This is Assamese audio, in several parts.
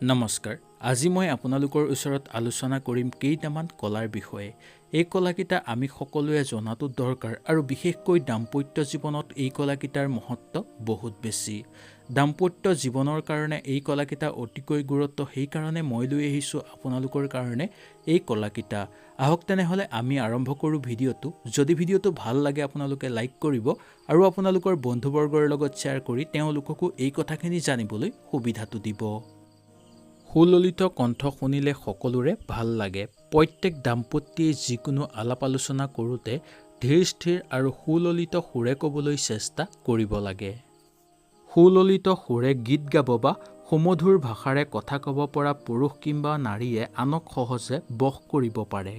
নমস্কাৰ, আজি মই আপোনালোকৰ ওচৰত আলোচনা কৰিম কেইটামান কলাৰ বিষয়ে। এই কলাকেইটা আমি সকলোৱে জনাটো দৰকাৰ আৰু বিশেষকৈ দাম্পত্য জীৱনত এই কলাকেইটাৰ মহত্ব বহুত বেছি। দাম্পত্য জীৱনৰ কাৰণে এই কলাকেইটা অতিকৈ গুৰুত্ব, সেইকাৰণে মই লৈ আহিছোঁ আপোনালোকৰ কাৰণে এই কলাকেইটা। আহক তেনেহ'লে আমি আৰম্ভ কৰোঁ ভিডিঅ'টো। যদি ভিডিঅ'টো ভাল লাগে আপোনালোকে লাইক কৰিব আৰু আপোনালোকৰ বন্ধুবৰ্গৰ লগত শ্বেয়াৰ কৰি তেওঁলোককো এই কথাখিনি জানিবলৈ সুবিধাটো দিব। সুললিত কণ্ঠ শুনিলে সকলোৰে ভাল লাগে। প্ৰত্যেক দাম্পত্যই যিকোনো আলাপ আলোচনা কৰোঁতে ধীৰ স্থিৰ আৰু সুললিত সুৰে ক'বলৈ চেষ্টা কৰিব লাগে। সুললিত সুৰে গীত গাব বা সুমধুৰ ভাষাৰে কথা ক'ব পৰা পুৰুষ কিম্বা নাৰীয়ে আনক সহজে বশ কৰিব পাৰে।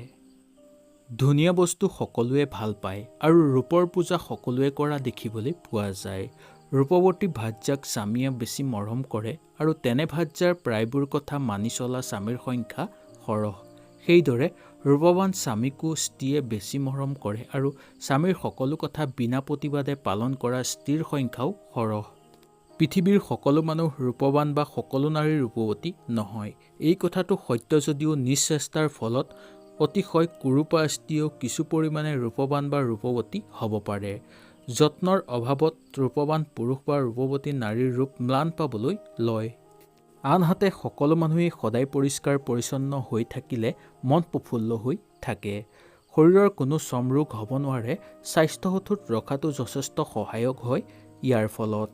ধুনীয়া বস্তু সকলোৱে ভাল পায় আৰু ৰূপৰ পূজা সকলোৱে কৰা দেখিবলৈ পোৱা যায়। ৰূপৱতী ভাৰ্যাক স্বামীয়ে বেছি মৰম কৰে আৰু তেনে ভাৰ্যাৰ প্ৰায়বোৰ কথা মানি চলা স্বামীৰ সংখ্যা সৰহ। সেইদৰে ৰূপৱান স্বামীকো স্ত্ৰীয়ে বেছি মৰম কৰে আৰু স্বামীৰ সকলো কথা বিনা প্ৰতিবাদে পালন কৰা স্ত্ৰীৰ সংখ্যাও সৰহ। পৃথিৱীৰ সকলো মানুহ ৰূপৱান বা সকলো নাৰী ৰূপৱতী নহয়, এই কথাটো সত্য যদিও নিজ চেষ্টাৰ ফলত অতিশয় কুৰূপা স্ত্ৰীয়েও কিছু পৰিমাণে ৰূপৱান বা ৰূপৱতী হ'ব পাৰে। যত্নৰ অভাৱত ৰূপৱান পুৰুষ বা ৰূপৱতী নাৰীৰ ৰূপ ম্লান পাবলৈ লয়। আনহাতে সকলো মানুহেই সদায় পৰিষ্কাৰ পৰিচ্ছন্ন হৈ থাকিলে মন প্ৰফুল্ল হৈ থাকে, শৰীৰৰ কোনো চৰ্মৰোগ হ'ব নোৱাৰে। স্বাস্থ্য অটুট ৰখাটো যথেষ্ট সহায়ক হয় ইয়াৰ ফলত।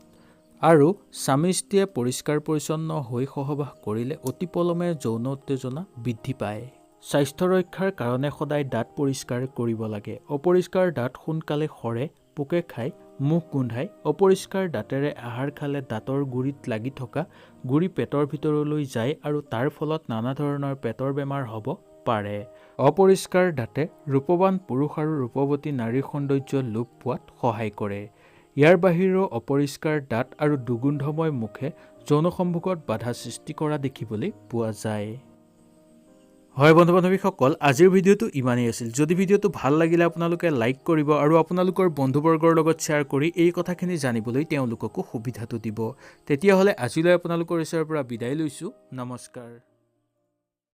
আৰু স্বামী স্ত্ৰীয়ে পৰিষ্কাৰ পৰিচ্ছন্ন হৈ সহবাস কৰিলে অতি পলমে যৌন উত্তেজনা বৃদ্ধি পায়। স্বাস্থ্য ৰক্ষাৰ কাৰণে সদায় দাঁত পৰিষ্কাৰ কৰিব লাগে। অপৰিষ্কাৰ দাঁত সোনকালে সৰে, পোকে খায়, মুখ গোন্ধায়। অপৰিষ্কাৰ দাঁতেৰে আহাৰ খালে দাঁতৰ গুৰিত লাগি থকা গুৰি পেটৰ ভিতৰলৈ যায় আৰু তাৰ ফলত নানা ধৰণৰ পেটৰ বেমাৰ হ'ব পাৰে। অপৰিষ্কাৰ দাঁতে ৰূপৱান পুৰুষ আৰু ৰূপৱতী নাৰীৰ সৌন্দৰ্য লোপ পোৱাত সহায় কৰে। ইয়াৰ বাহিৰেও অপৰিষ্কাৰ দাঁত আৰু দুৰ্গন্ধময় মুখে যৌন সম্ভোগত বাধা সৃষ্টি কৰা দেখিবলৈ পোৱা যায়। হয় বন্ধু বান্ধৱীসকল, আজিৰ ভিডিঅ'টো ইমানেই আছিল। যদি ভিডিঅ'টো ভাল লাগিলে আপোনালোকে লাইক কৰিব আৰু আপোনালোকৰ বন্ধুবৰ্গৰ লগত শ্বেয়াৰ কৰি এই কথাখিনি জানিবলৈ তেওঁলোককো সুবিধাটো দিব। তেতিয়াহ'লে আজিলৈ আপোনালোকৰ ওচৰৰ পৰা বিদায় লৈছোঁ। নমস্কাৰ।